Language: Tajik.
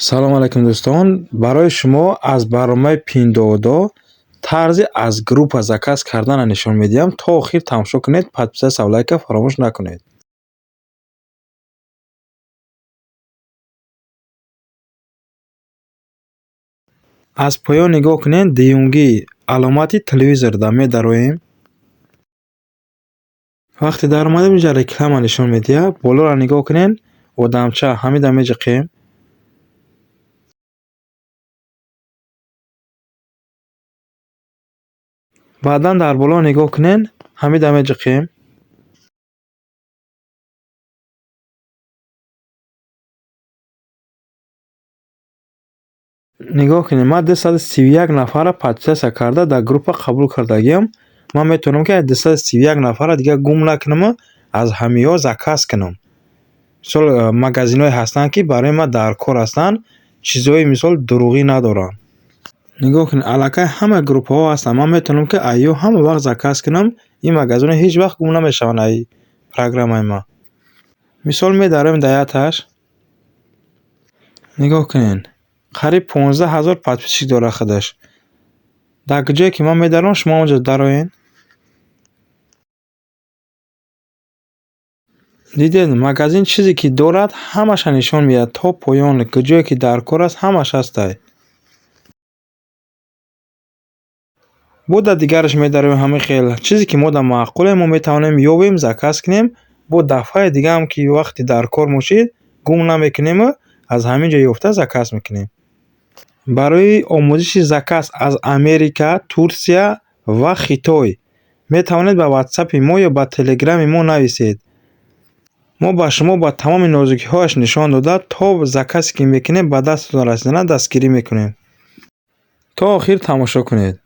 Салом алайкум, дӯстон! Барои шумо аз барномаи Пиндуодуо тарзи аз группа заказ карданро нишон медиҳам. То охир тамошо кунед, подписаться, лайка фаромӯш накунед. Аз поён нигоҳ кунед, дуюмгӣ аломати телевизорда медароем. Вақте даромадем, инҷа реклама нишон медиҳад. Болоро нигоҳ кунед, одамча ҳамида меҷиқем. Баъдан дар боло нигоҳ кунед, ҳамида меҷиқем. Нигоҳ кунед, ман 231 нафарро подписаться карда, дар группа қабул кардагиам. Ман метавонам, ки аз 231 нафарро дигар гум накунаму аз ҳамиҳо заказ кунам. Мисол, магазинҳое ҳастанд, ки барои ман дар кор ҳастанд, чизҳои, мисол, дурӯғӣ надоранд. Нигоҳ кунед, аллакай ҳама группаҳо ҳастанд. Ман метавонам, ки аз ё ҳама вақт заказ кунам. Ин магазинҳо ҳеҷ вақт гум намешаванд аз программаи ман. Мисол, медароем дар яташ. Нигоҳ кунед, қариб 15 000 подписчик дорад худаш. Дар ҷое ки ман медаром, шумо онҷо дароед. Дидед, магазин чизе ки дорад, ҳамаша нишон медиҳад то поён. Ҷое ки дар кор аст, ҳамаш ҳастай. Бо дар дигараш медароем, ҳамин хел. Чизе ки мо дар маъқулем, мо метавонем ёбем, заказ кунем. Бо дафъаи дигаам, ки вақте дар кор мошед, гум намекунему аз ҳамин ҷо ёфта заказ мекунем. Барои омӯзиши заказ аз Америка, Турсия ва Хитой метавонед ба ватсапи мо ё ба телеграми мо нависед. Мо ба шумо ба тамоми нозукиҳояш нишон дода, то заказе ки мекунем, ба дастатон расидана дастгирӣ мекунем. То охир тамошо кунед.